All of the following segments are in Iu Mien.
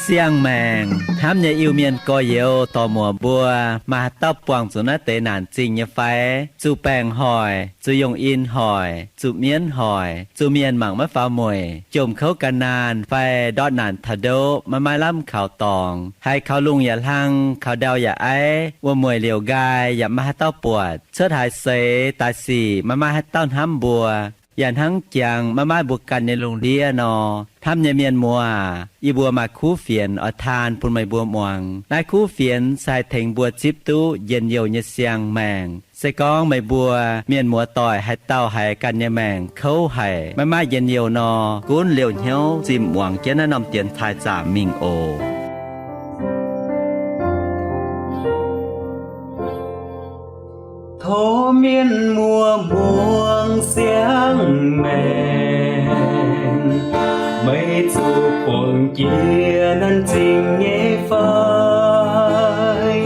Siang-maengc hnamv nyei Iu-Mienh gorx-youz dorc-muoc mbuo, maaih haaix dauh buangh zuqc naaiv deix naanc zingh nyei fai? Zuqc baengc hoic, zuqc yongh in hoic, zuqc mienv hoic, zuqc mienh mangc maiv faaux mueic, jomc kouv gan naanh fai ndortv naanc taux ndoqv maiv maaih lamh kaux dorngx, haiz kaux lungh yaac hlang, kaux ndau yaac aiv, wuom-mueic liouc nqaai yaac maiv maaih haaix dauh buatc, cuotv haaix seix daaih sic maiv maaih haaix dauh hnamv mbuo, yaac hnangv jangx maiv maaih mbuo ganh nyei lungh ndiev nor, hnamv nyei mienh muoz, yie mbuo maaih kuv fienx oix taan bun meih mbuo muangx. Naaiv kuv fienx se haih tengx mbuo zipv duqv njien-youh nyei siang-maengc. Se gorngv meih mbuo mienh muoz-doic haaix dauh haiz ganh nyei maengc kouv haic, maiv maaih njien-youh nor, gunv liouh hnyouv zimh muangx jienv naaiv norm dienx taaih zaamc mingh oc. Tov mienh muoz muangx siang-maengc, meih zuqc buangh jiex naanc zingh nyei fai?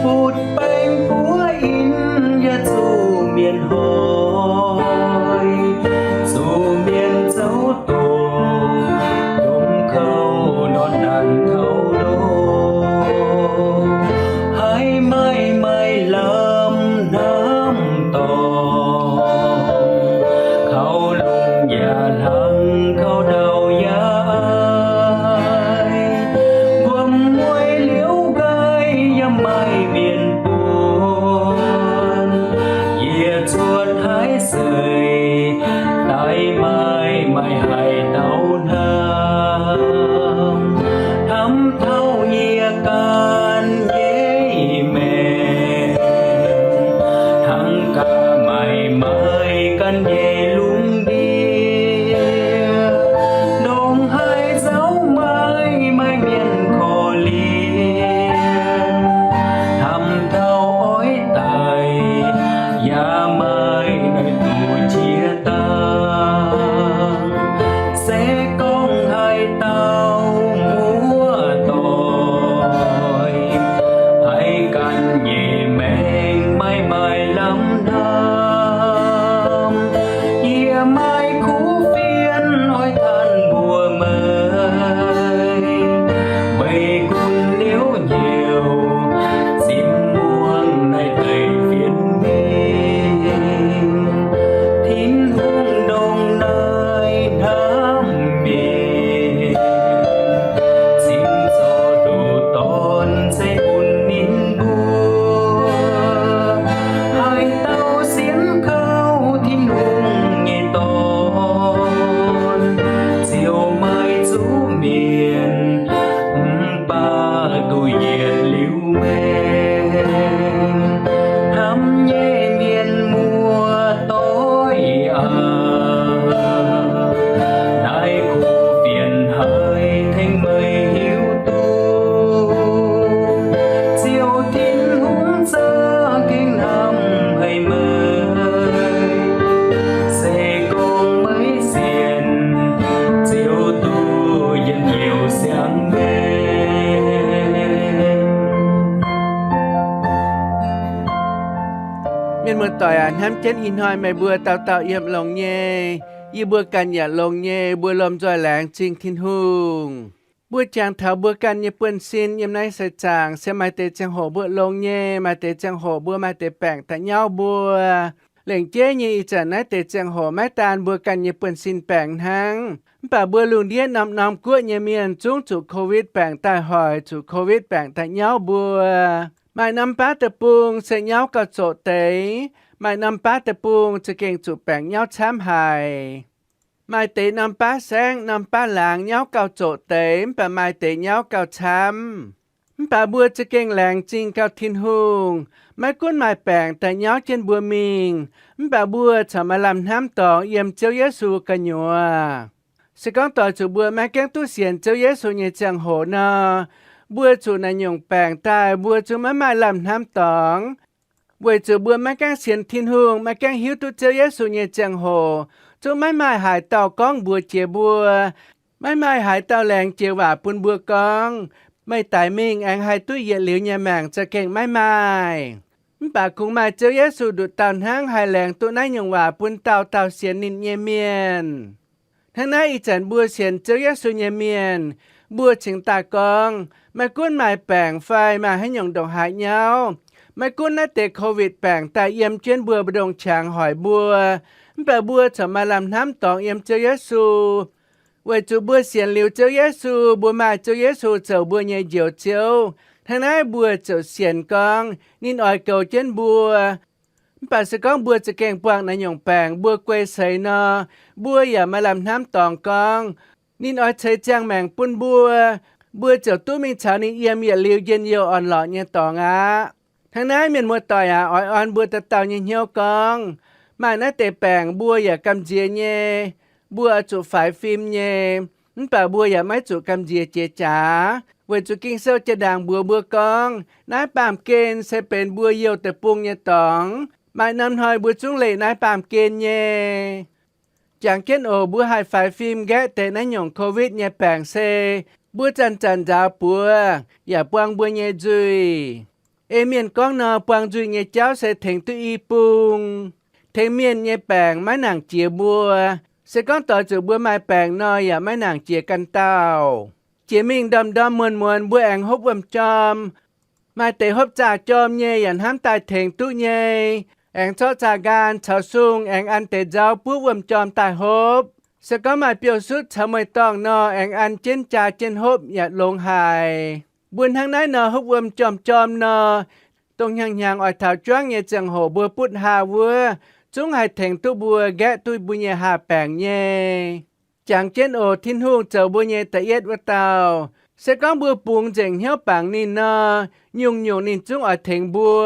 Butv baeng buov in yaac zuqc mienh hoic, zuqc mienh zouv doqc, jomc kouv ndortv naanc taux ndoqv, haiz maaih maaih lamh hnamv dorngx, kaux lungh yaac hlang, kaux ndau yaac aiv, wuom-mueic liouc nqaai yaac maaih mienh buonc, yie cuotv haaix seix daaih maaih maaih haaix dauh hnamv, hnamv taux yie ganh nyei maengc, hnangv gaax maaih maaih ganh nyei lungh ndiev, ndongc haaix nzauh maaih maaih mienh korv-lienh, hnamv taux oix daic yaac maaih naaiv duqv jiex dangh. Se gorngv haaix dauh muoz-doic haiz ganh nyei maengc maaih maaih lamh hnamv, yie maaih kuv fienx oix tanh mbuox meih. Meih gunv liouc hnyouv zimv muangx naaiv deix fienx mingh, Tin-Hungh ndongc naaiv hnamv mienh, cingx zorc nduqc dorn ceix bun ninh mbuo. Haaix dauh sienx kaux Tin-Hungh nyei Dorn, ziouc maaih zuqc mienh, mv baac duqv yietc liuz maengc. Hnamv nyei mienh muoz-doic aac, naaiv kuv fienx haiz tengx meih hiuv duqv, Ziouv Tin-Hungh za'gengh hnamv haic meih. Se gorngv meih sienx, ziouc duqv njien-youh siang-maengc. Mienh muoz-doic aac, hnamv jienv ih hnoi meih mbuo dauh dauh yiem longx nyei. Yie mbuo ganh yaac longx nyei, mbuo lomh nzoih laengz zingh Tin-Hungh. Mbuo jangx taux mbuo ganh nyei buonv-sin yiem naaiv seix zaangc se maaih deix ziangh hoc mbuo longx nyei, maaih deix ziangh hoc mbuo maaih deix baengc daaih nyauv mbuo. Lengc jeiv nyei ih zanc naaiv deix ziangh hoc maiv daan mbuo ganh nyei buonv-sin baengc hnangv, mv baac mbuo lungh ndiev norm-norm guoqv nyei mienh zungv zuqc Covid baengc daaih hoic, zuqc Covid baengc daaih nyauv mbuo. Maaih norm baav deic-bung se nyauv gauh zoqc deix, maaih norm baav deic-bung za'gengh zuqc baengc nyauv camv haic. Maaih deix norm baav saengv, norm baav laangz nyauv gauh zoqc deix, mv baac maaih deix nyauv gauh camv. Mv baac mbuo za'gengh laengz zingh gauh Tin-Hungh, maiv gunv maaih baengc daaih nyauv jienv mbuo mingh, mv baac mbuo corc maaih lamh hnamv dorngx yiem Ziouv Yesu gu'nyuoz. Se gorngv doix zuqc mbuo maiv gaengh duqv sienx Ziouv Yesu nyei ziangh hoc nor, mbuo zuqc naaiv nyungc baengc daaih mbuo zungv maiv maaih lamh hnamv dorngx. Weic zuqc mbuo maiv gaengh sienx Tin-Hungh, maiv gaengh hiuv duqv Ziouv Yesu nyei ziangh hoc, zungv maiv maaih haaix dauh gorngv mbuox jiex mbuo, Maiv maaih haaix dauh laengz jiex waac bun mbuo gorngv, meih daic mingh aengx haih duqv yietc liuz nyei maengc za'gengh maiv maaih. Mv baac kungx maaih Ziouv Yesu nduqc dauh hnangv haih laengz duqv naaiv nyungc waac bun dauh dauh sienx ninh nyei mienh. Hnangv naaiv ih zanc mbuo sienx Ziouv Yesu nyei mienh, mbuo cingx daaih gorngv, maiv gunv maaih baengc fai maaih haaix nyungc ndongc haaix nyauv, maiv gunv naaiv deix COVID baengc daaih yiem jienv mbuo mbu'ndongx qangx hoic mbuo, mv baac mbuo corc maaih lamh hnamv dorngx yiem Ziouv Yesu. Weic zuqc mbuo sienx liuz Ziouv Yesu, mbuo maaih Ziouv Yesu zoux mbuo nyei Njoux Ziouv, hnangv naaiv mbuo ziouc sienx gorngv ninh oix goux jienv mbuo. Mv baac se gorngv mbuo za'gengh buangh naaiv nyungc baengc mbuo guei seix nor, mbuo yaac maaih lamh hnamv dorngx gorngv, ninh oix ceix ziangh maengc bun mbuo, mbuo ziouc duqv mingh caux ninh yiem yietc liuz njien-youh orn-lorqc nyei dorngx aqv. Hnangv naaiv mienh muoz-doic aac, oix orn mbuo dauh dauh nyei hnyouv gorngv, maaih naaiv deix baengc mbuo yaac gamh nziex nyei, mbuo oix zuqc faix fim nyei, mv baac mbuo yaac maiv zuqc gamh nziex jiex jaax, weic zuqc Ging-Sou jiex ndaangc mbuox mbuo gorngv, naaiv baamh gen se benx mbuo youh deic-bung nyei dorngx. Maaih norm hnoi mbuo zungv leih naaiv baamh gen nyei. Jangx jienv oc, mbuo haih faix fim nqaeqv deix naaiv nyungc COVID nyei baengc se mbuo zanc-zanc nzaaux buoz yaac buang mbuo nyei nzuih. Ei mienh gorngv nor, buang nzuih nyei jauv se tengx duqv i bung. Tengx mienh nyei baengc maiv nangc jiex mbuo. Se gorngv doix zuqc mbuo maaih baengc nor, yaac maiv nangc jiex ganh dauh. Jiex mingh ndorm-ndorm muonz-muonz mbuo aengx hopv wuom-jorm. Maaih deix hopv zaah jorm nyei yaac hnamv daaih tengx duqv nyei, aengx zorqv zaah nqaang caux sung aengx an deix nzauv buov wuom-jorm daaih hopv. Se gorngv maaih biouv-sutv caux mueiz-dorngh nor, aengx an jienv jaa jienv hopv yaac longx haic. Mbuo hnangv naaiv nor hopv wuom jorm-jorm nor, dongh hnyangx-hnyangx oix taux juangv nyei ziangh hoc mbuo butv haa wuov, zungv haih tengx duqv mbuo nqaeqv duqv mbuo nyei haa baengc nyei. Jangx jienv oc, Tin-Hungh zoux mbuo nyei da'yietv wuov dauh. Se gorngv mbuo bungx nzengc hnyouv bangc ninh nor, nyungc-nyungc ninh zungv oix tengx mbuo.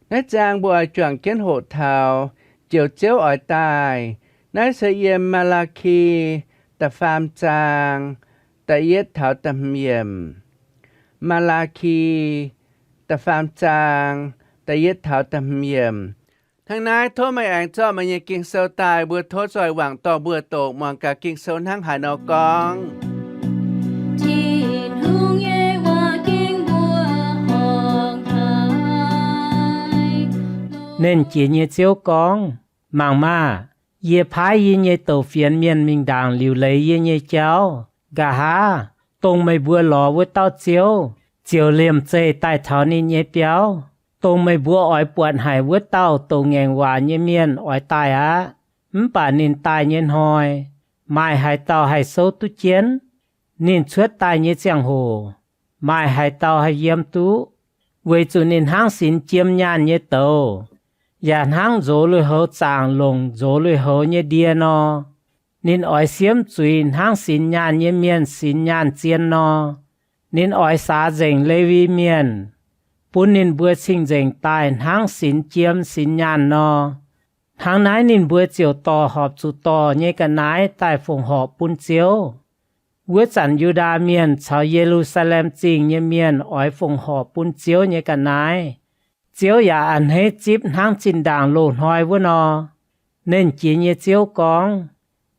Naaiv zaang mbuo oix juangc jienv hoqc taux Njoux Ziouv oix daaih. Naaiv se yiem Maa^laa^ki da'faam zaang da'yietv taux da'hmz yiemc. Maa^laa^ki da'faam zaang da'yietv taux da'hmz yiemc. Hnangv naaiv tov meih aengx zorqv meih nyei Ging-Sou daaih, mbuo tov zoih wangc dorh mbuo doqc muangx gaax Ging-Sou hnangv haaix nor gorngv. Tin-Hungh nyei waac ging mbuo horngc haic. Nernh Jiex nyei Ziouv gorngv, Mangc maah! Yie paaiv yie nyei douc fienx mienh mingh ndaangc liuc leiz yie nyei jauv. Nqa'haav dongh meih mbuo lorz wuov dauh Ziouv ziouc liemh zeih daaih taux ninh nyei biauv. Dongh meih mbuo oix buatc haic wuov dauh douc ngaengc waac nyei mienh oix daaih aqv. Mv baac ninh daaih nyei hnoi, maaih haaix dauh haih souv duqv jienv? Ninh cuotv daaih nyei ziangh hoc, maaih haaix dauh haih yiem duqv? Weic zuqc ninh hnangv sinx jiem nyaanh nyei douz, yaac hnangv nzox lui-houx zaangc longc nzox lui-houx nyei ndie nor. Ninh oix siemv zuiz hnangv sinx nyaanh nyei mienh sinx nyaanh zien nor. Ninh oix saax nzengc Lewi Mienh, bun ninh mbuo cing-nzengc daaih hnangv sinx jiem sinx nyaanh nor. Hnangv naaiv ninh mbuo ziouc dorh horpc zuqc dorh nyei ga'naaiv daaih fongc horc bun Ziouv. Wuov zanc Yu^ndaa Mienh caux Ye^lu^saa^lem Zingh nyei mienh oix fongc horc bun Ziouv nyei ga'naaiv. Ziouv yaac a'hneiv zipv hnangv zinh ndaangc loz-hnoi wuov nor. Nernh Jiex nyei Ziouv gorngv,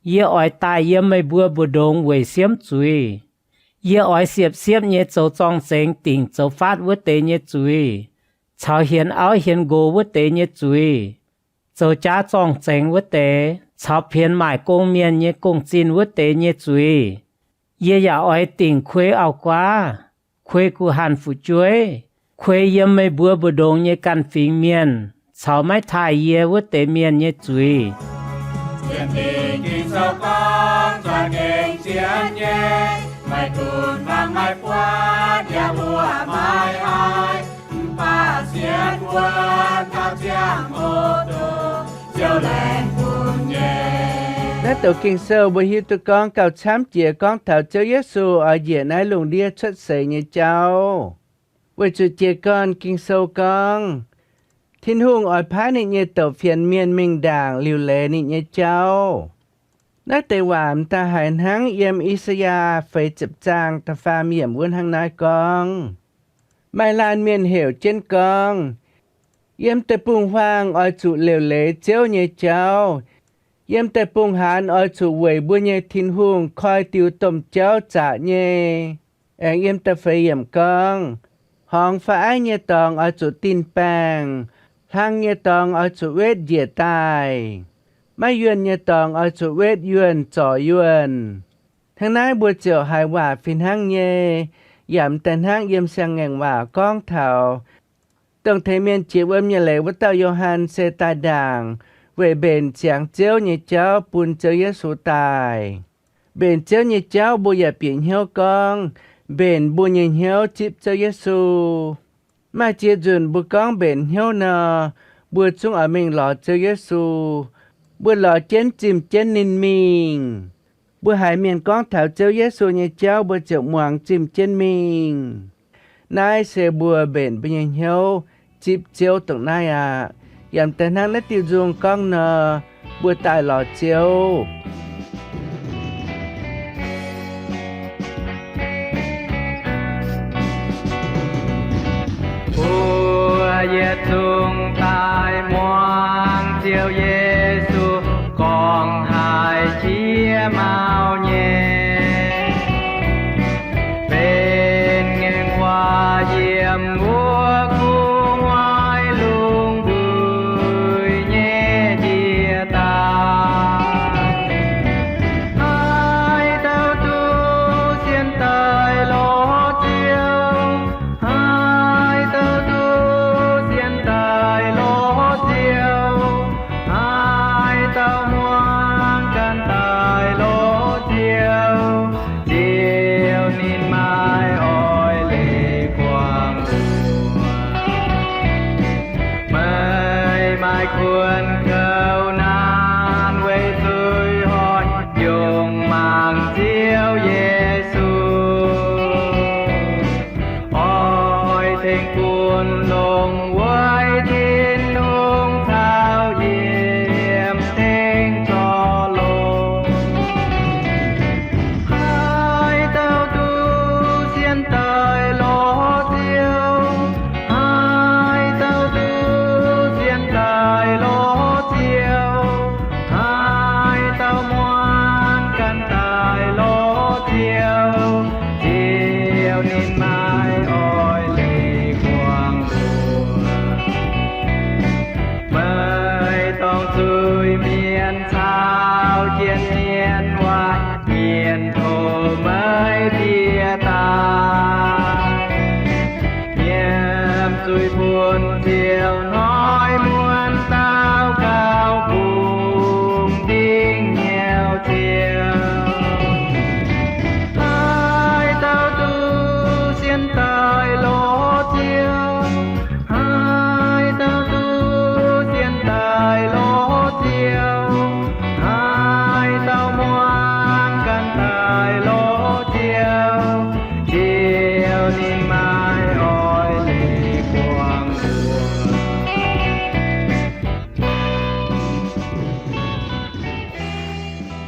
Yie oix daaih yiem meih mbuo mbu'ndongx weic siemv zuiz. Yie oix siepv-siepv nyei zoux zorng-zengx dingc zoux faatv wuov deix nyei zuiz, caux hienx auv hienx nqox wuov deix nyei zuiz, zoux jaav zorng-zengx wuov deix caux pienx maaic gong mienh nyei gong-zinh wuov deix nyei zuiz. Yie yaac oix dingc kuei auv-guaav, kuei guh hanh fu'jueiv, kuei yiem meih mbuo mbu'ndongx nyei ganh fingx mienh caux maiv taaih yie wuov deix mienh nyei zuiz. Naaiv douc Ging-Sou mbuo hiuv duqv gorngv gauh camv jiex gorngv taux Ziouv Yesu oix njiec naaiv lungh ndiev cuotv seix nyei jauv. Weic zuqc jiez gorn Ging-Sou gorngv, Tin-Hungh oix paaiv ninh nyei douc fienx mienh mingh ndaangc liuc leiz ninh nyei jauv. Naaiv deix waac m'daaih haiz hnangv yiem I^saa^yaa feix ziepc zaang da'faam yiemc wuov hnangv naaiv gorngv, maaih laanh mienh heuc jienv gorngv, Yiem deic-bung-huaang oix zuqc liuc leiz Ziouv nyei jauv. Yiem deic-bung-haanz oix zuqc weic mbuo nyei Tin-Hungh koi diuh domh jauv zaqc nyei. Aengx yiem da'feix yiemc gorngv, Horngz fai aiv nyei dorngx oix zuqc dinh baengh, hlang nyei dorngx oix zuqc wetv njiec daaih, maiv yuonh nyei dorngx oix zuqc wetv yuonh zorc yuonh. Hnangv naaiv mbuo ziouc haiz waac fih hnangv nyei, yaac m'daaih hnangv yiem siang-ngaengc waac gorngv taux dongh tengx mienh jiex wuom nyei leiz wuov dauh Yo^han se daaih ndaangc weic mbenc ziangx Ziouv nyei jauv bun Ziouv Yesu daaih. Mbenc Ziouv nyei jauv mbuo yaac bieqc hnyouv gorngv mbenc mbuo nyei hnyouv zipv Ziouv Yesu. Maaih ziex nzunc mbuo gorngv mbenc hnyouv nor, mbuo zungv oix mingh lorz Ziouv Yesu. Mbuo lorz jienv zimh jienv ninh mingh. Mbuo haiz mienh gorngv taux Ziouv Yesu nyei jauv, mbuo ziouc muangx zimh jienv mingh. Naaiv se mbuo mbenc mbuo nyei hnyouv zipv Ziouv dongh naaiv aqv. Yaac m'daaih hnangv naaiv diuh nzung gorngv nor, mbuo daaih lorz Ziouv. Mbuo yietc zungv daaih muangx Ziouv Yesu gorngv haiz qiex maux nyei, benx ngaengc waac yiem wuov gu'nguaaic lungh mbuiz nyei ndie-daaih. Haaix dauh duqv sienx daaih lorz Ziouv, haaix dauh duqv sienx daaih lorz Ziouv, haaix dauh muangx ganh daaih lorz Ziouv, Ziouv ninh maaih oix leiz guangc mbuo. Meih maaih kuonx kouv naanc weic zuiz-hoic, yungz mangc Ziouv Yesu, oix tengx bun longx weic Tin-Hungh caux yiem tengx zorc longx. Haaix dauh duqv sienx daaih lorz Ziouv, haaix dauh duqv sienx daaih lorz Ziouv, haaix dauh muangx ganh daaih lorz Ziouv, Ziouv ninh maaih oix leiz guangc mbuo. Meih dorngc zuiz-mienh caux jienv mienh waaic mienh tov meih bieqc daaih. Nyiemc zuiz bun Ziouv, hnoi muonz daux gaux bungx dingc hnyouv Ziouv. Haaix dauh duqv sienx daaih lorz Ziouv, haaix dauh duqv sienx daaih lorz Ziouv, haaix dauh muangx ganh daaih lorz Ziouv, Ziouv ninh maaih oix leiz guangc mbuo.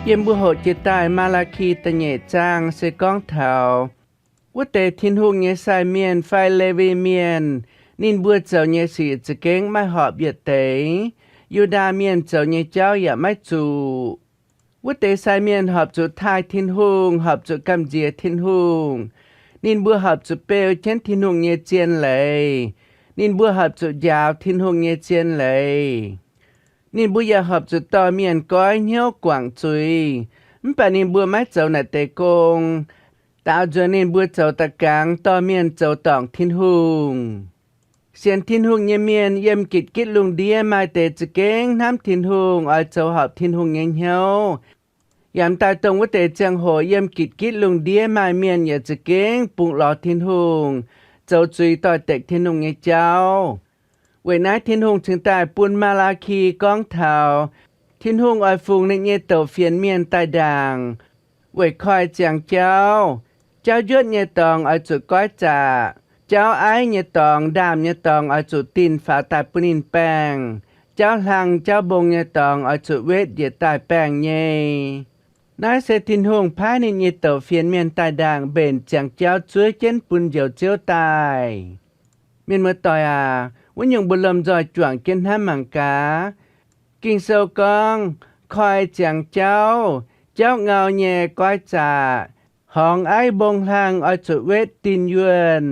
Yiem mbuo hoqc jiex daaih Maa^laa^ki da'nyeic zaang se gorngv taux wuov deix Tin-Hungh nyei sai mienh fai Lewi Mienh, ninh mbuo zoux nyei sic za'gengh maiv horpc yietc deix. Yu^ndaa Mienh zoux nyei jauv yaac maiv zuqc. Wuov deix sai mienh horpc zuqc taaih Tin-Hungh, horpc zuqc gamh nziex Tin-Hungh. Ninh mbuo horpc zuqc beu jienv Tin-Hungh nyei zien leiz. Ninh mbuo horpc zuqc njaaux Tin-Hungh nyei zien leiz. Ninh mbuo yaac horpc zuqc dorh mienh goiv hnyouv guangc zuiz. Mv baac ninh mbuo maiv zoux naaic deix gong. Daaux nzuonx ninh mbuo zoux da'gangx dorh mienh zoux dorngc Tin-Hungh. Sienx Tin-Hungh nyei mienh yiem gitv-gitv lungh ndiev maaih deix za'gengh hnamv Tin-Hungh, oix zoux horpc Tin-Hungh nyei hnyouv. Yaac m'daaih dongh wuov deix ziangh hoc yiem gitv-gitv lungh ndiev maaih mienh yaac za'gengh bungx lorz Tin-Hungh, zoux zuiz doix-dekc Tin-Hungh nyei jauv. Weic naaiv Tin-Hungh cingx daaih bun Maa^laa^ki gorngv taux Tin-Hungh oix fungx ninh nyei douc fienx mienh daaih ndaangc weic koi ziangx jauv. Jauv njuotv nyei dorngx oix zuqc goiv zaqc. Jauv aiv nyei dorngx, ndaamv nyei dorngx oix zuqc dinh faaux daaih bun ninh baengh. Jauv hlang jauv mbong nyei dorngx oix zuqc wetv njiec daaih baengh nyei. Naaiv se Tin-Hungh paaiv ninh nyei douc fienx mienh daaih ndaangc mbenc ziangx jauv zuov jienv bun Njoux Ziouv daaih. Mienh muoz-doic aac, wuov nyungc mbuo lomh nzoih juangc jienv hnamv mangc gaax. Ging-Sou gorngv, koi ziangx jauv, jauv ngau nyei goiv zaqc, horngz aiv mbong hlang oix zuqc wetv din yuonh.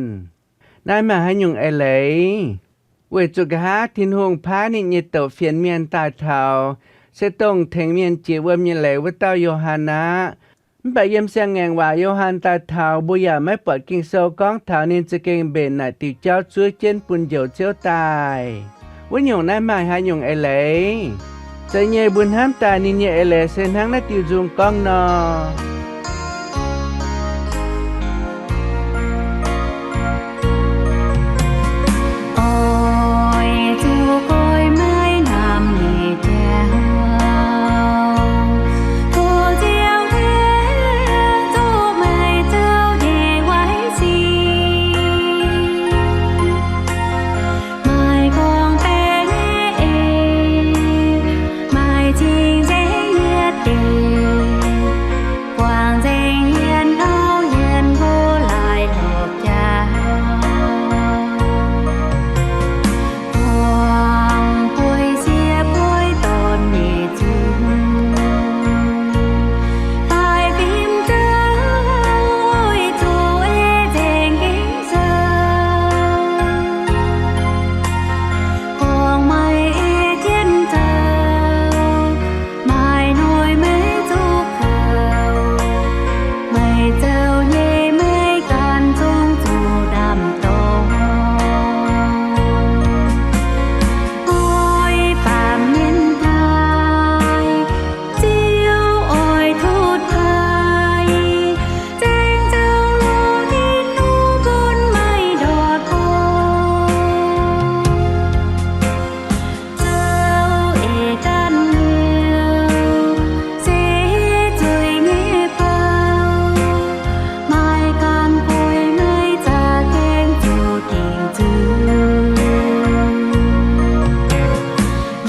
Naaiv maaih haaix nyungc eix leiz? Weic zuqc nqa'haav Tin-Hungh paaiv ninh nyei douz fienx mienh daaih taux, se dongh tengx mienh jiex wuom nyei leiz wuov dauh Yo^han aqv. Mv baac yiem siang-ngaengc waac Yo^han daaih taux, mbuo yaac maiv buatc Ging-Sou gorngv taux ninh za'gengh mbenc naaic diuc jauv zuov jienv bun Njoux Ziouv daaih. Wuov nyungc naaiv maaih haaix nyungc eix leiz? Zeiz nyei, mbuo hnamv daaih ninh nyei eix leiz se hnangv naaiv diuh nzung gorngv nor. Oix zuqc goiv maiv namx nyei jauv, tov Ziouv Yesu meih zouv nyei waiv sin. Maaih gorngv-baeqc nyei eix, maaih cing-nzengc yietc deix, guangc nzengc hmien auv hmien nqox laaix lorpc jaax. Buangh bueix siev bueix dorn nyei zungv, daaih fim zouv oix zuqc ei nzengc Ging-Sou. Gorngv meih ei jienv zouv, maaih noic maiv zuqc kouv, meih zoux nyei maiv ganh zungv zuqc ndaam-dorng. Oix baamh mienh taaih, Ziouv oix tutv taaih, zengc zoux longx Tin-Hungh bun meih ndortv gorngv. Zoux eix ganh hnyouv se hiuv zuiz nyei bou, maaih ganh gueix maiv zaqc gaengh zuqc dingc zuiz.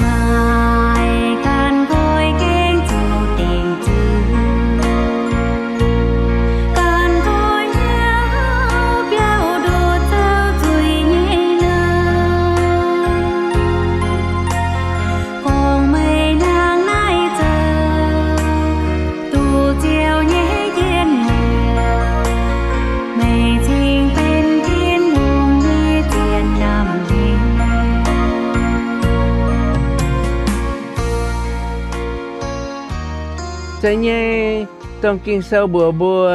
Maaih ganh nqoi gaengh zuqc dingc zuiz, ganh nqoi hnyouv biauv ndoh zoux zuiz nyei nouh. Gorngv meih hnangv naaiv zoux, duqv Ziouv nyei njien-youh, meih cingx benx Tin-Hungh nyei zien naamh nqingh. Zeiz nyei, dongh Ging-Sou mbuox mbuo,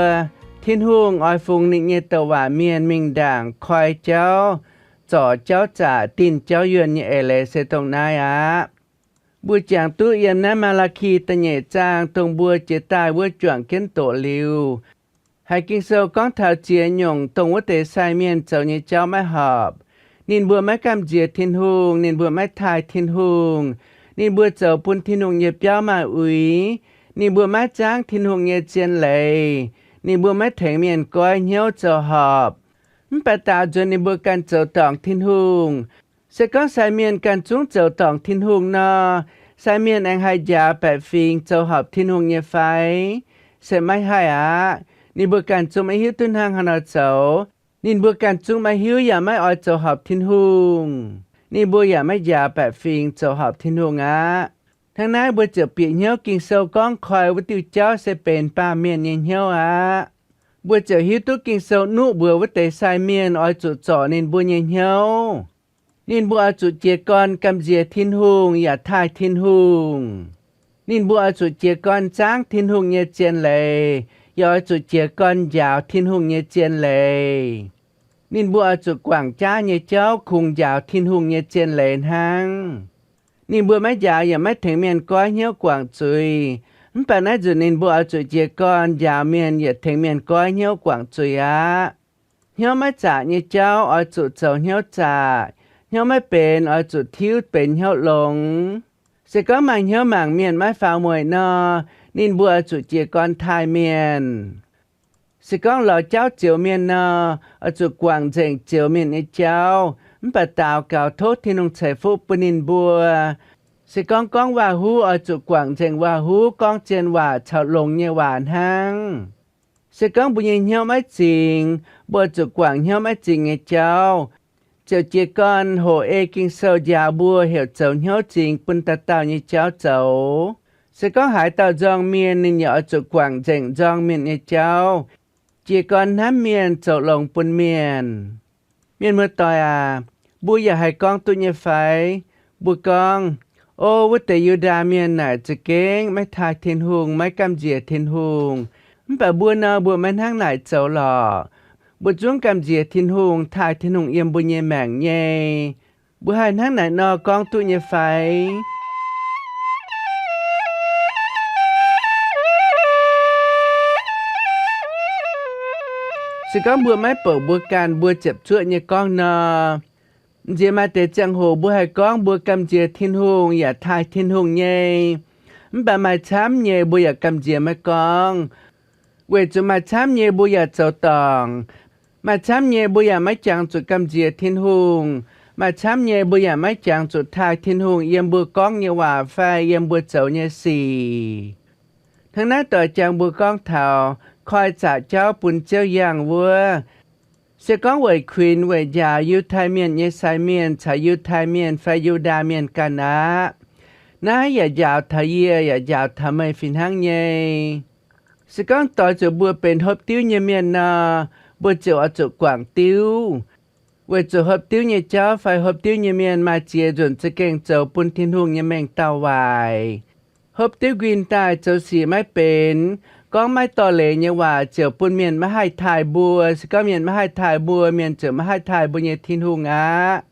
Tin-Hungh oix fungx ninh nyei douc waac mienh mingh ndaangc koi jauv, zorc jauv zaqc, dinh jauv yuonh nyei eix leiz se dongh naaiv aqv. Mbuo jangx duqv yiem naaiv Maa^laa^ki da'nyeic zaang, dongh mbuo jiex daaih wuov juangc jienv doqc liuz, haiz Ging-Sou gorngv taux ziex nyungc dongh wuov deix sai mienh zoux nyei jauv maiv horpc. Ninh mbuo maiv gamh nziex Tin-Hungh, ninh mbuo maiv taaih Tin-Hungh, ninh mbuo zoux bun Tin-Hungh nyei biauv maaih uix, ninh mbuo maiv zaangv Tin-Hungh nyei zien leiz, ninh mbuo maiv tengx mienh goiv hnyouv zoux horpc. Mv baac daaux nzuonx ninh mbuo ganh zoux dorngc Tin-Hungh. Se gorngv sai mienh ganh zungv zoux dorngc Tin-Hungh nor, sai mienh aengx haih njaaux baeqc fingx zoux horpc Tin-Hungh nyei fai? Se maiv haih aqv. Ninh mbuo ganh zungv maiv hiuv duqv hnangv haaix nor zoux. Ninh mbuo ganh zungv maiv hiuv yaac maiv oix zoux horpc Tin-Hungh. Ninh mbuo yaac maiv njaaux baeqc fingx zoux horpc Tin-Hungh aqv. Hnangv naaiv mbuo ziouc bieqc hnyouv Ging-Sou gorngv koi wuov diuh jauv se benx baamh mienh nyei hnyouv aqv. Mbuo ziouc hiuv duqv Ging-Sou nuqv mbuox wuov deix sai mienh oix zuqc zorc ninh mbuo nyei hnyouv. Ninh mbuo oix zuqc jiez gorn gamh nziex Tin-Hungh yaac taaih Tin-Hungh. Ninh mbuo oix zuqc jiez gorn zaangv Tin-Hungh nyei zien leiz, yaac oix zuqc jiez gorn njaaux Tin-Hungh nyei zien leiz. Ninh mbuo oix zuqc guangc jaav nyei jauv kungx njaaux Tin-Hungh nyei zien leiz hnangv. Ninh mbuo maiv njaaux yaac maiv tengx mienh goiv hnyouv guangc zuiz. Mv baac naaiv nzunc ninh mbuo oix zuqc jiez gorn njaaux mienh yaac tengx mienh goiv hnyouv guangc zuiz aqv. Hnyouv maiv zaqc nyei jauv oix zuqc zoux hnyouv zaqc. Hnyouv maiv benx oix zuqc tiuv benx hnyouv longx. Se gorngv maaih hnyouv mangc mienh maiv faaux mueic nor, ninh mbuo oix zuqc jiez gorn taaih mienh. Se gorngv lorz jauv zioux mienh nor, oix zuqc guangc nzengc zioux mienh nyei jauv, mv baac daaux gaux tov Tin-Hungh ceix fuqv bun ninh mbuo. Se gorngv gorngv waac-huv, oix zuqc guangc nzengc waac-huv, gorngv zien waac caux longx nyei waac hnangv. Se gorngv mbuo nyei hnyouv maiv zingx, mbuo zuqc guangc hnyouv maiv zingx nyei jauv, ziouc jiez gorn hoqc ei Ging-Sou njaaux mbuo heuc zoux hnyouv zingx bun dauh dauh nyei jauv zoux. Se gorngv haaix dauh nzorng mienh, ninh yaac oix zuqc guangc nzengc nzorng mienh nyei jauv, jiez gorn hnamv mienh, zoux longx bun mienh. Mienh muoz-doic aac, mbuo yaac haih gorngv duqv nyei fai? Mbuo gorngv, O, wuov deix Yu^ndaa Mienh naaic za'gengh maiv taaih Tin-Hungh, maiv gamh nziex Tin-Hungh. Mv baac mbuo nor, mbuo maiv hnangv naaic zoux lorqc. Mbuo zungv gamh nziex Tin-Hungh, taaih Tin-Hungh yiem mbuo nyei maengc nyei. Mbuo haih hnangv naaic nor gorngv duqv nyei fai? Se gorngv mbuo maiv bouc mbuo ganh mbuo ziepc zuoqv nyei gorngv nor, m'nziex maaih deix ziangh hoc mbuo haih gorngv mbuo gamh nziex Tin-Hungh yaac taaih Tin-Hungh nyei. Mv baac maaih camv nyei mbuo yaac gamh nziex maiv gorngv, weic zuqc maaih camv nyei mbuo yaac zoux dorngc. Maaih camv nyei mbuo yaac maiv jangx zuqc gamh nziex Tin-Hungh. Maaih camv nyei mbuo yaac maiv jangx zuqc taaih Tin-Hungh yiem mbuo gorngv nyei waac fai yiem mbuo zoux nyei sic. Hnangv naaiv doic jangx mbuo gorngv taux koi zaqc jauv bun Ziouv yangh wuov, se gorngv weic kuinx weic njaaux Yiutai Mienh nyei sai mienh caux Yiutai Mienh fai Yu^ndaa Mienh ganh aqv. Naaiv yaac njaaux taux yie, yaac njaaux taux meih fih hnangv nyei. Se gorngv doix zuqc mbuo benx hopv diuv nyei mienh nor, mbuo ziouc oix zuqc guangc diuv, weic zuqc hopv diuv nyei jauv fai hopv diuv nyei mienh maaih ziex nzunc za'gengh zoux bun Tin-Hungh nyei mengh dauh waaic. Hopv diuv nquin daaih zoux sic maiv benx, gorngv maiv dorh leiz nyei waac ziouc bun mienh maiv haih taaih mbuo. Se gorngv mienh maiv haih taaih mbuo, mienh ziouc maiv haih taaih mbuo nyei Tin-Hungh aqv.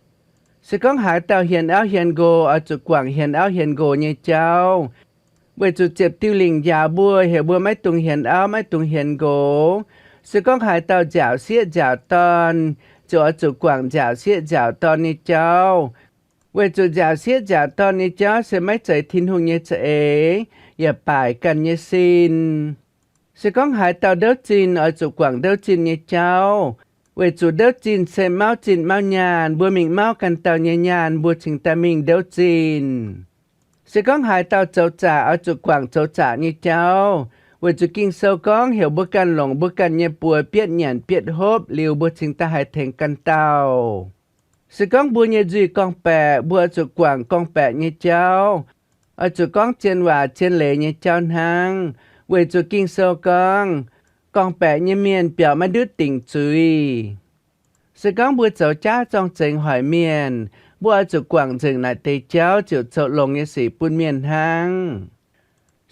Se gorngv haaix dauh hienx auv hienx nqox, oix zuqc guangc hienx auv hienx nqox nyei jauv, weic zuqc ziepc diuh lingc njaaux mbuo, heuc mbuo maiv dungx hienx auv, maiv dungx hienx nqox. Se gorngv haaix dauh nziaauc sieqv nziaauc dorn, ziouc oix zuqc guangc nziaauc sieqv nziaauc dorn nyei jauv, weic zuqc nziaauc sieqv nziaauc dorn nyei jauv se maiv zeiz Tin-Hungh nyei za'eix, yaac baaic ganh nyei sin. Se gorngv haaix dauh ndouv zinh, oix zuqc guangc ndouv zinh nyei jauv, weic zuqc ndouv zinh se mauv zinh mauv nyaanh, mbuo mingh mauv ganh dauh nyei nyaanh, mbuo cingx daaih mingh ndouv zinh. Se gorngv haaix dauh zoux zaqc, oix zuqc guangc zoux zaqc nyei jauv, weic zuqc Ging-Sou gorngv heuc mbuo ganh longc mbuo ganh nyei buoz bietv nyanc bietv hopv liuz, mbuo cingx daaih haih tengx ganh dauh. Se gorngv mbuo nyei nzuih gorngv-baeqc, mbuo oix zuqc guangc gorngv-baeqc nyei jauv, oix zuqc gorngv zien waac zien leiz nyei jauv hnangv, weic zuqc Ging-Sou gorngv, gorngv-baeqc nyei mienh biaux maiv ndutv dingc zuiz. Se gorngv mbuo zoux jaav zorng-zengx hoic mienh, mbuo oix zuqc guangc nzengc naaic deix jauv ziouc zoux longx nyei sic bun mienh hnangv.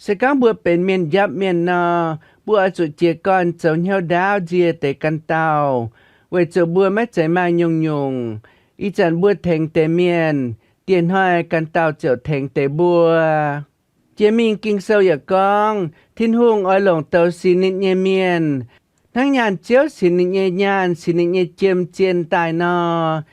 Se gorngv mbuo benx mienh njapv mienh nor, mbuo oix zuqc jiez gorn zoux hnyouv ndaauv nzie deix ganh dauh, weic zuqc mbuo maiv zeiz maaih nyungc-nyungc. Ih zanc mbuo tengx deix mienh, dieh hnoi ganh dauh ziouc tengx deix mbuo. Jiex mingh Ging-Sou yaac gorngv, Tin-Hungh oix longc douz sinx ninh nyei mienh, hnangv nyaanh ziouv sinx ninh nyei nyaanh, sinx ninh nyei jiem zien daaih nor.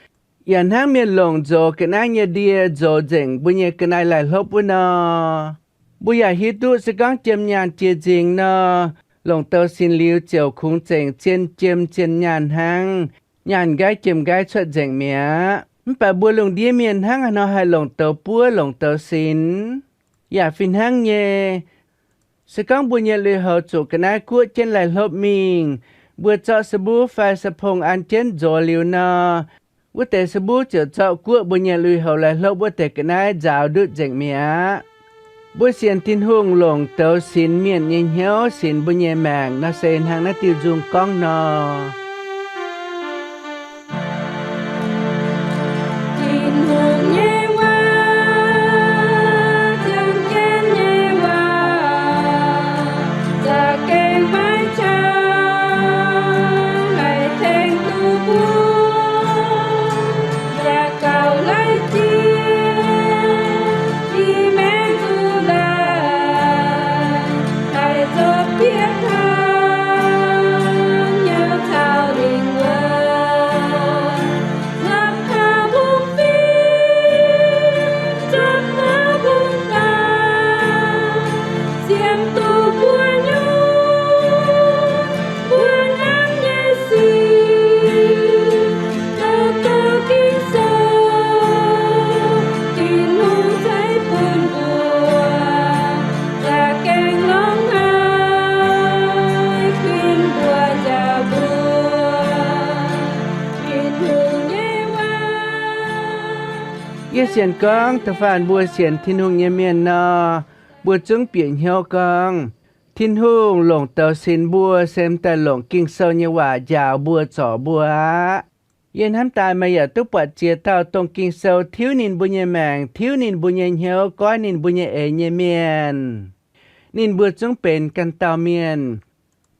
Yaac hnangv mienh longc nzox ga'naaiv nyei ndie nzox nzengc mbuo nyei ga'naaiv laih hlopv wuov nor. Mbuo yaac hiuv duqv se gorngv jiem nyaanh jiex nzingx nor, longc douz sinx liuz ziouc kungx zengc zien jiem zien nyaanh hnangv, nyaanh nqaiv jiem nqaiv cuotv nzengc mi'aqv. Mv baac mbuo lungh ndiev mienh hnangv haaix nor haih longc douz buov longc douz sinx? Yaac fih hnangv nyei. Se gorngv mbuo nyei lui-houx zuqc ga'naaiv guoqv jienv laih hlopv mingh, mbuo zorqv sa mbuv fai sa pong an jienv nzox liuz nor, wuov deix sa mbuv ziouc zorqv guoqv mbuo nyei lui-houx laih hlopv wuov deix ga'naaiv nzaaux ndutv nzengc mi'aqv. Mbuo sienx Tin-Hungh longc douz sinx mienh nyei hnyouv sinx mbuo nyei maengc nor se hnangv naaiv diuh nzung gorngv nor. Tin-Hungh nyei waac, ziangh jienv nyei waac, za'gengh maiv qangx, haih tengx duqv mbuo, yaac gauh laiv jiex, i maengx zuqc laaih, haih zoux bieqc taux, hnyouv caux lingh wuonh, zuotc taux mbungv fim, zuotc taux mbungv daaih, sienx duqv mbuo nyungc, mbuo hnamv nyei sic, zoux duqv Ging-Sou, Tin-Hungh ceix bun mbuo, za'gengh longx haic, kuinx mbuo njaaux mbuo Tin-Hungh nyei waac. Yie sienx gorngv da'faanh mbuo sienx Tin-Hungh nyei mienh nor, Mbuo zungv bieqc hnyouv gorngv, Tin-Hungh longc douz-sinx mbuo se m'daaih longc Ging-Sou nyei waac njaaux mbuo zorc mbuo aqv. Yie hnamv daaih meih yaac duqv buatc ziex dauh dongh Ging-Sou tiuv ninh mbuo nyei maengc, tiuv ninh mbuo nyei hnyouv, goiv ninh mbuo nyei eix nyei mienh. Ninh mbuo zungv benx ganh dauh mienh,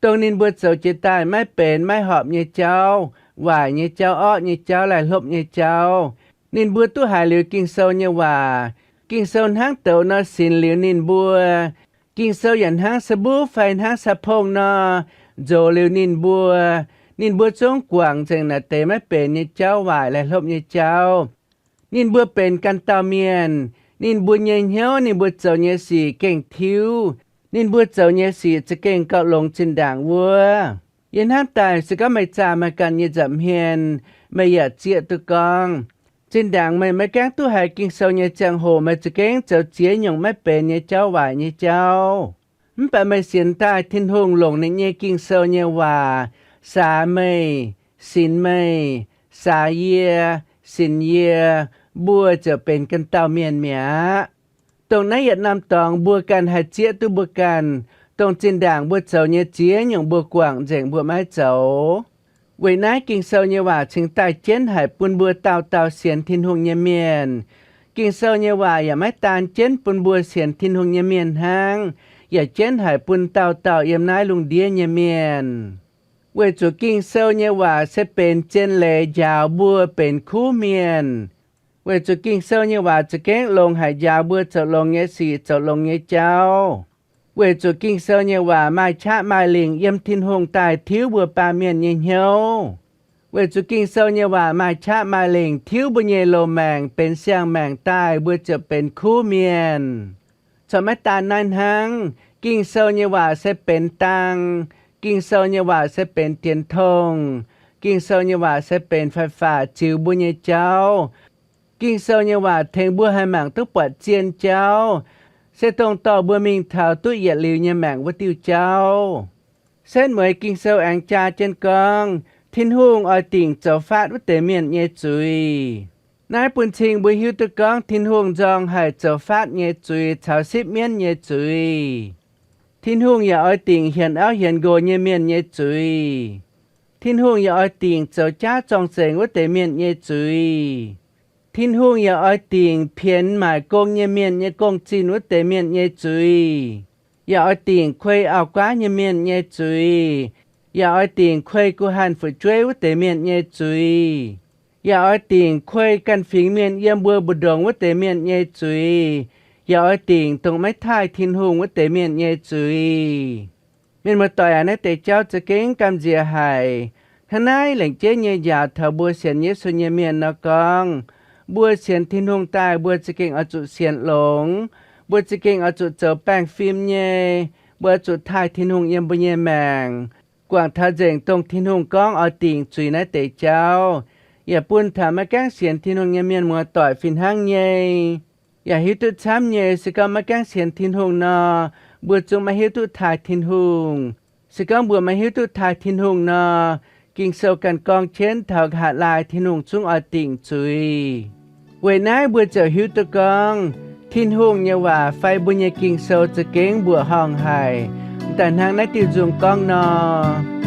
dongh ninh mbuo zoux jiex daaih maiv benx maiv horpc nyei jauv, waaic nyei jauv, orqv nyei jauv, laih hlopv nyei jauv. Ninh mbuo duqv haiz liuz Ging-Sou nyei waac, Ging-Sou hnangv douz nor sinx liuz ninh mbuo. Ging-Sou yaac hnangv sa mbuv fai hnangv sa pongh nor nzox liuz ninh mbuo. Ninh mbuo zungv guangc nzengc naaic deix maiv benx nyei jauv, waaic laih hlopv nyei jauv. Ninh mbuo benx ganh dauh mienh. Ninh mbuo nyei hnyouv, ninh mbuo zoux nyei sic gengh tiuv. Ninh mbuo zoux nyei sic za'gengh gauh longx zinh ndaangc wuov. Yie hnamv daaih se gorngv meih zaah meih ganh nyei nza'hmien, meih yaac zieqv duqv gorngv, zinh ndaangc meih maiv gaengh duqv haiz Ging-Sou nyei ziangh hoc meih za'gengh zoux ziex nyungc maiv benx nyei jauv, waaic nyei jauv. Mv baac meih sienx daaih Tin-Hungh longc ninh nyei Ging-Sou nyei waac saax meih, sinx meih, saax yie, sinx yie, mbuo ziouc benx ganh dauh mienh mi'aqv. Dongh naaiv yietc norm dorngx mbuo ganh haih zieqv duqv mbuo ganh, dongh zinh ndaangc mbuo zoux nyei ziex nyungc mbuo guangc nzengc mbuo maiv zoux. Weic naaiv Ging-Sou nyei waac cingx daaih jienv haic bun mbuo dauh dauh sienx Tin-Hungh nyei mienh. Ging-Sou nyei waac yaac maiv daan jienv bun mbuo sienx Tin-Hungh nyei mienh hnangv, yaac jienv haic bun dauh dauh yiem naaiv lungh ndiev nyei mienh. Weic zuqc Ging-Sou nyei waac se benx zien leiz njaaux mbuo benx kuv mienh. Weic zuqc Ging-Sou nyei waac za'gengh longx haic njaaux mbuo zoux longx nyei sic, zoux longx nyei jauv. Weic zuqc Ging-Sou nyei waac maaih qaqv maaih lingc yiem Tin-Hungh daaih tiuv mbuo baamh mienh nyei hnyouv. Weic zuqc Ging-Sou nyei waac maaih qaqv maaih lingc tiuv mbuo nyei loz-maengc benx siang-maengc daaih mbuo ziouc benx kuv mienh. Corc maiv daan naaiv hnangv, Ging-Sou nyei waac se benx dang, Ging-Sou nyei waac se benx dienx tongh, Ging-Sou nyei waac se benx faix-faatc ziux mbuo nyei jauv. Ging-Sou nyei waac tengx mbuo haih mangc duqv buatc zien jauv, se dongh dorh mbuo mingh taux duqv yietc liuz nyei maengc wuov diuh jauv. Setv mueiz Ging-Sou aengx jaa jienv gorngv, Tin-Hungh oix dingc zoux faatv wuov deix mienh nyei zuiz. Naaiv bun cing mbuo hiuv duqv gorngv Tin-Hungh nzorng haic zoux faatv nyei zuiz caux sipv mienv nyei zuiz. Tin-Hungh yaac oix dingc hienx auv hienx nqox nyei mienh nyei zuiz. Tin-Hungh yaac oix dingc zoux jaav zorng-zengx wuov deix mienh nyei zuiz. Tin-Hungh yaac oix dingc pienx maaic gong nyei mienh nyei gong-zinh wuov deix mienh nyei zuiz, yaac oix dingc kuei auv-guaav nyei mienh nyei zuiz, yaac oix dingc kuei guh hanh fu'jueiv wuov deix mienh nyei zuiz, yaac oix dingc kuei ganh fingx mienh yiem mbuo mbu'ndongx wuov deix mienh nyei zuiz, yaac oix dingc dongh maiv taaih Tin-Hungh wuov deix mienh nyei zuiz. Mienh muoz-doic aac, naaiv deix jauv za'gengh gamh nziex haic. Hnangv naaiv lengc jeiv nyei njaaux taux mbuo sienx Yesu nyei mienh nor gorngv, mbuo sienx Tin-Hungh daaih mbuo za'gengh oix zuqc sienx longx. Mbuo za'gengh oix zuqc zoux baengh fim nyei. Mbuo oix zuqc taaih Tin-Hungh yiem mbuo nyei maengc, guangc taux nzengc dongh Tin-Hungh gorngv oix dingc zuiz naaiv deix jauv. Yaac bun taux maiv gaengh sienx Tin-Hungh nyei mienh muoz-doic fih hnangv nyei yaac hiuv duqv camv nyei. Se gorngv maiv gaengh sienx Tin-Hungh nor, mbuo zungv maiv hiuv duqv taaih Tin-Hungh. Se gorngv mbuo maiv hiuv duqv taaih Tin-Hungh nor, Ging-Sou ganh gorngv jienv taux nqa'haav laai Tin-Hungh zungv oix dingc zuiz. Weic naaiv mbuo ziouc hiuv duqv gorngv Tin-Hungh nyei waac fai mbuo nyei Ging-Sou za'gengh mbuoqc horngh haic, daaih hnangv naaiv diuh nzung gorngv nor.